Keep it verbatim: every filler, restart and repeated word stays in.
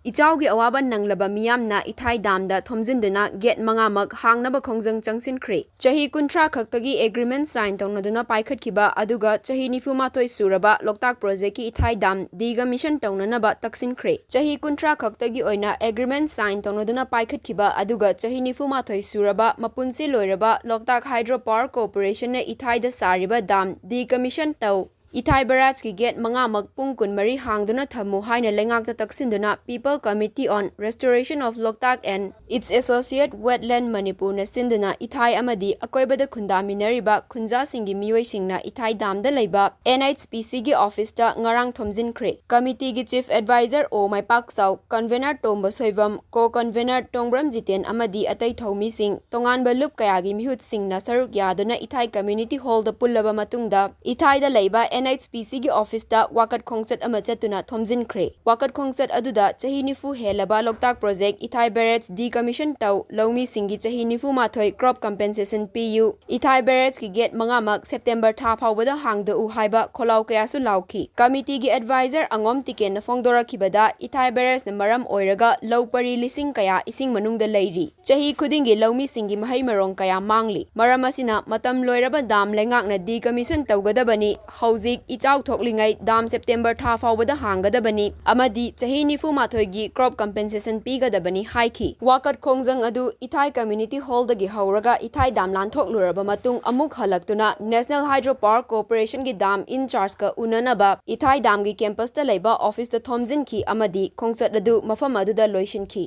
ꯏꯆꯥꯎꯒꯤ ꯑꯋꯥꯕ ꯅꯪꯂꯕ ꯃꯤꯌꯥꯝꯅ ꯏꯊꯥꯏ ꯗꯥꯝꯗ ꯊꯣꯝꯖꯤꯟꯗꯨꯅ ꯒꯦꯠ ꯃꯉꯥꯃꯛ ꯍꯥꯡꯅꯕ ꯈꯣꯡꯖꯪ ꯆꯪꯁꯤꯟꯈ꯭ꯔꯦ꯫ ꯆꯍꯤ ꯀꯨꯟꯊ꯭ꯔꯥ ꯈꯛꯇꯒꯤ agreement sign ꯇꯧꯅꯗꯨꯅ ꯄꯥꯏꯈꯠꯈꯤꯕ ꯑꯗꯨꯒ ꯆꯍꯤ ꯅꯤꯐꯨ ꯃꯥꯊꯣꯏ ꯁꯨꯔꯕ ꯂꯣꯛꯇꯥꯛ projectꯀꯤ ꯏꯊꯥꯏ ꯗꯥꯝ decommission ꯇꯧꯅꯅꯕ ꯇꯛꯁꯤꯟꯈ꯭ꯔꯦ꯫ ꯆꯍꯤ ꯀꯨꯟꯊ꯭ꯔꯥ ꯈꯛꯇꯒꯤ ꯑꯣꯏꯅ agreement sign ꯇꯧꯅꯗꯨꯅ ꯄꯥꯏꯈꯠꯈꯤꯕ ꯑꯗꯨꯒ ꯆꯍꯤ ꯅꯤꯐꯨ ꯃꯥꯊꯣꯏ ꯁꯨꯔꯕ ꯃꯄꯨꯟꯁꯤ ꯂꯣꯏꯔꯕ ꯂꯣꯛꯇꯥꯛ Hydro Power Corporationꯅ ꯏꯊꯥꯏꯗ ꯁꯥꯔꯤꯕ ꯗꯥꯝ decommission ꯇꯧ, ꯏꯊꯥꯏ barrageꯀꯤ ꯒꯦꯠ ꯃꯉꯥꯃꯛ ꯄꯨꯡ ꯀꯨꯟꯃꯔꯤ ꯍꯥꯡꯗꯨꯅ ꯊꯝꯃꯨ ꯍꯥꯏꯅ ꯂꯩꯉꯥꯛꯇ ꯇꯛꯁꯤꯟꯗꯨꯅ People Committee on Restoration of Loktak and Its Associate Wetland Manipurꯅ ꯁꯤꯟꯗꯨꯅ ꯏꯊꯥꯏ ꯑꯃꯗꯤ ꯑꯀꯣꯏꯕꯗ ꯈꯨꯟꯗꯥꯃꯤꯟꯅꯔꯤꯕ ꯈꯨꯟꯖꯥꯁꯤꯡꯒꯤ ꯃꯤꯑꯣꯏꯁꯤꯡꯅ ꯏꯊꯥꯏ ꯗꯥꯝꯗ ꯂꯩꯕ NHPCꯒꯤ officeꯇ ꯉꯔꯥꯡ ꯊꯣꯝꯖꯤꯟꯈ꯭ꯔꯦ꯫ Committeeꯒꯤ Chief Advisor ꯑꯣ ꯃꯥꯏꯄꯥꯛꯆꯥꯎ, convener ꯇꯣꯝꯕ ꯁꯣꯏꯕꯝ, co-convener ꯇꯣꯡꯕ꯭ꯔꯝ ꯖꯤꯇꯦꯟ ꯑꯃꯗꯤ ꯑꯇꯩ ꯊꯧꯃꯤꯁꯤꯡ ꯇꯣꯉꯥꯟꯕ ꯂꯨꯞ ꯀꯌꯥꯒꯤ ꯃꯤꯍꯨꯠꯁꯤꯡꯅ ꯁꯔꯨꯛ ꯌꯥꯗꯨꯅ ꯏꯊꯥꯏ community hallꯗ ꯄꯨꯜꯂꯕ ꯃꯇꯨꯡꯗ ꯏꯊꯥꯏꯗ ꯂꯩꯕ NHPCꯒꯤ officeꯇ ꯋꯥꯀꯠ ꯈꯣꯡꯆꯠ ꯑꯃ ꯆꯠꯇꯨꯅ ꯊꯣꯝꯖꯤꯟꯈ꯭ꯔꯦ꯫ ꯋꯥꯀꯠ ꯈꯣꯡꯆꯠ ꯑꯗꯨꯗ ꯆꯍꯤ ꯅꯤꯐꯨ ꯍꯦꯜꯂꯕ ꯂꯣꯛꯇꯥꯛ project ꯏꯊꯥꯏ barrage decommission ꯇꯧ, ꯂꯧꯃꯤꯁꯤꯡꯒꯤ ꯆꯍꯤ ꯅꯤꯐꯨ ꯃꯥꯊꯣꯏ crop compensation ꯄꯤꯌꯨ, ꯏꯊꯥꯏ barrageꯀꯤ ꯒꯦꯠ ꯃꯉꯥꯃꯛ September ꯊꯥ ꯐꯥꯎꯕꯗ ꯍꯥꯡꯗꯣꯛꯎ ꯍꯥꯏꯕ ꯈꯣꯜꯂꯥꯎ ꯀꯌꯥꯁꯨ ꯂꯥꯎꯈꯤ꯫ Committeeꯒꯤ advisor ꯑꯉꯣꯝ ꯇꯤꯀꯦꯟꯅ ꯐꯣꯡꯗꯣꯔꯛꯈꯤꯕꯗ ꯏꯊꯥꯏ barrageꯅ ꯃꯔꯝ ꯑꯣꯏꯔꯒ ꯂꯧ ꯄꯔꯤ ꯂꯤꯁꯤꯡ ꯀꯌꯥ ꯏꯁꯤꯡ ꯃꯅꯨꯡꯗ ꯂꯩꯔꯤ꯫ ꯆꯍꯤ ꯈꯨꯗꯤꯡꯒꯤ ꯂꯧꯃꯤꯁꯤꯡꯒꯤ ꯃꯍꯩ ꯃꯔꯣꯡ ꯀꯌꯥ ꯃꯥꯡꯂꯤ꯫ ꯃꯔꯝ ꯑꯁꯤꯅ ꯃꯇꯝ ꯂꯣꯏꯔꯕ ꯗꯥꯝ ꯂꯩꯉꯥꯛꯅ decommission ꯇꯧꯒꯗꯕꯅꯤ꯫ ꯍꯧꯖꯤꯛ ꯏꯆꯥꯎ ꯊꯣꯛꯂꯤꯉꯩ ꯗꯥꯝ September ꯊꯥ ꯐꯥꯎꯕꯗ ꯍꯥꯡꯒꯗꯕꯅꯤ ꯑꯃꯗꯤ ꯆꯍꯤ ꯅꯤꯐꯨ ꯃꯥꯊꯣꯏꯒꯤ crop compensation ꯄꯤꯒꯗꯕꯅꯤ ꯍꯥꯏꯈꯤ꯫ ꯋꯥꯀꯠ ꯈꯣꯡꯖꯪ ꯑꯗꯨ ꯏꯊꯥꯏ community hallꯗꯒꯤ ꯍꯧꯔꯒ ꯏꯊꯥꯏ ꯗꯥꯝ ꯂꯥꯟꯊꯣꯛꯂꯨꯔꯕ ꯃꯇꯨꯡ ꯑꯃꯨꯛ ꯍꯜꯂꯛꯇꯨꯅ National Hydro Power Corporationꯒꯤ ꯗꯥꯝ in chargeꯀ ꯎꯅꯅꯕ ꯏꯊꯥꯏ ꯗꯥꯝꯒꯤ campusꯇ ꯂꯩꯕ officeꯇ ꯊꯣꯝꯖꯤꯟꯈꯤ ꯑꯃꯗꯤ ꯈꯣꯡꯆꯠ ꯑꯗꯨ ꯃꯐꯝ ꯑꯗꯨꯗ ꯂꯣꯏꯁꯤꯟꯈꯤ꯫